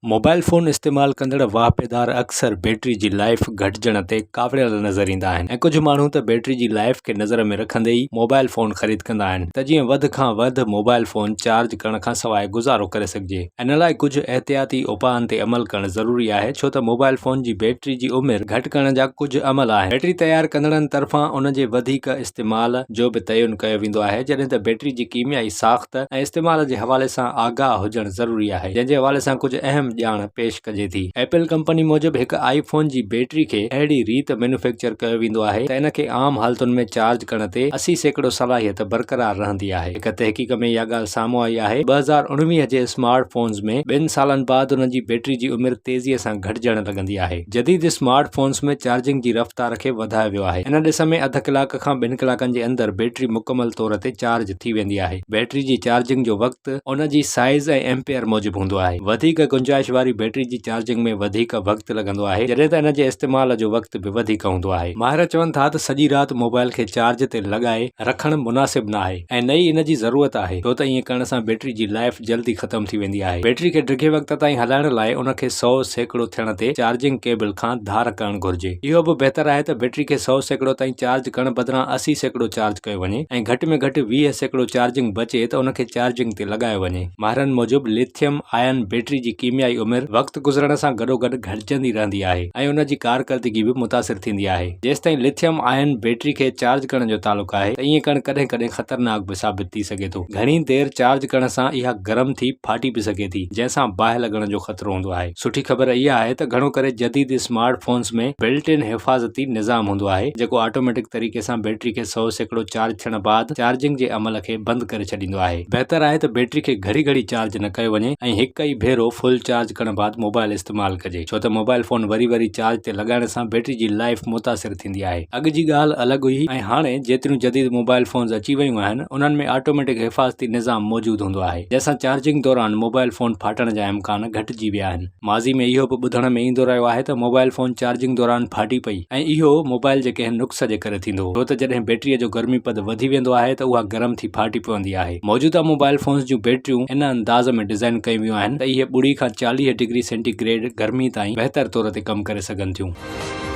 Mobile phone استعمال ڪندڙ واهپيدار اڪثر بيٽري جي لائف گهٽجڻ تي ڪاوڙيل نظر ايندا آهن ۽ ڪجهه ماڻهو ته بيٽري جي لائف کي نظر ۾ رکندي ئي موبائل فون خريد ڪندا آهن ته جيئن وڌ کان وڌ موبائل فون چارج ڪرڻ کانسواء گذارو ڪري سگهجي. ان لاء ڪجهه احتياطي اپائن تي عمل ڪرڻ ضروري آهي ڇو ته موبائل فون جي بيٽري جي عمر گهٽ ڪرڻ جا ڪجهه عمل آهن. بيٽري تيار ڪندڙن طرفان ان جي وڌيڪ استعمال جو به تعين ڪيو ويندو آهي جڏهن ته بيٽري جي ڪيميائي ساخت ۽ استعمال جي حوالي سان آگاهه هجڻ ضروري آهي جنهن جي حوالي سان ڪجهه اهم ڄاڻ پيش ڪجي ٿي. ايپل ڪمپني موجب هڪ آئي فون جي بيٽري کي اهڙي ريت مينوفيڪچر ڪيو ويندو آهي ته ان کي عام حالتن ۾ چارج ڪرڻ تي 80% صلاحيت برقرار رهندي آهي. هڪ تحقيق ۾ اها ڳالهه سامهون آئي آهي 2019 جي اسمارٽ فونز ۾ ٻن سالن بعد انهن جي بيٽري جي عمر تيزي سان گهٽجڻ لڳندي آهي. جديد اسمارٽ فونز ۾ چارجنگ جي رفتار کي وڌايو ويو آهي. ان ڏس ۾ اڌ ڪلاڪ کان ٻن ڪلاڪن جي اندر بيٽري مڪمل طور تي چارج ٿي ويندي آهي. بيٽري جي چارجنگ جو وقت ان جي سائيز ۽ ايمپيئر موجب هوندو آهي. وڌيڪ گنجائش واري بيٽري جي چارجنگ ۾ وڌيڪ وقت لڳندو آهي جڏهن ته ان جي استعمال جو وقت به وڌيڪ هوندو آهي. ماهر چون ٿا ته سڄي رات موبائل کي چارج تي لڳائي رکڻ مناسب نه آهي ۽ نه ئي ان جي ضرورت آهي ڇو ته ائين ڪرڻ سان بيٽري جي لائف جلدي ختم ٿي ويندي آهي. بيٽري کي ڊگهي وقت تائين هلائڻ لاء ان کي 100% ٿيڻ تي چارجنگ ڪيبل کان ڌار ڪرڻ گهرجي. اهو به بهتر آهي ته بيٽري کي 100% تائين چارج ڪرڻ بدران 80% چارج ڪيو وڃي ۽ گهٽ ۾ گهٽ 20% چارجنگ بچي ته ان کي چارجنگ تي لڳايو وڃي. ماهرن موجب ليٿيم آئن بيٽري جي ڪيميائي عمر وقت گذرڻ سان گڏوگڏ گهٽجندي رهندي آهي ۽ ان جي ڪارڪردگي به متاثر ٿيندي آهي. جيستائين ليٿيم آئن بيٽري کي چارج ڪرڻ جو تعلق آهي ته ائين ڪرڻ ڪڏهن ڪڏهن خطرناڪ به ثابت ٿي سگهي ٿو. گهڻي دير چارج ڪرڻ سان اها گرم ٿي ڦاٽي به سگهي ٿي جنهن سان باهه لڳڻ جو خطرو هوندو آهي. سٺي خبر اها آهي ته گهڻو ڪري جديد اسمارٽ فونز ۾ بلٽ ان حفاظتي نظام هوندو آهي جيڪو آٽوميٽڪ طريقي سان بيٽري کي 100% چارج ٿيڻ بعد چارجنگ جي عمل کي بند ڪري ڇڏيندو آهي. بهتر آهي ته بيٽري کي گهڙي گهڙي چارج نه ڪيو وڃي ۽ هڪ ئي ڀيرو فل چارج ڪرڻ بعد موبائل استعمال ڪجي ڇو ته موبائل فون وري وري چارج تي لڳائڻ سان بيٽري جي لائف متاثر ٿيندي آهي. اڳ جي ڳالهه الڳ هئي ۽ هاڻي جيتريون جديد موبائل فونز اچي ويون آهن انهن ۾ آٽوميٽڪ حفاظتي نظام موجود هوندو آهي جنهن سان چارجنگ دوران موبائل فون ڦاٽڻ جا امڪان گهٽجي ويا آهن. ماضي ۾ اهو به ٻڌڻ ۾ ايندو رهيو آهي ته موبائل فون چارجنگ دوران ڦاٽي پئي ۽ اهو موبائل جي ڪنهن نقص جي ڪري ٿيندو هو ڇو ته جڏهن بيٽريء جو گرمي پد وڌي ويندو آهي ته اها گرم ٿي ڦاٽي پوندي آهي. موجوده موبائل فونز جون بيٽريون ان انداز ۾ ڊزائين ڪيون ويون آهن ته اهي ٻڙي کان 40 ڊگري سينٽي گريڊ گرمي تائين بهتر طور تي ڪم ڪري سگهن ٿيون.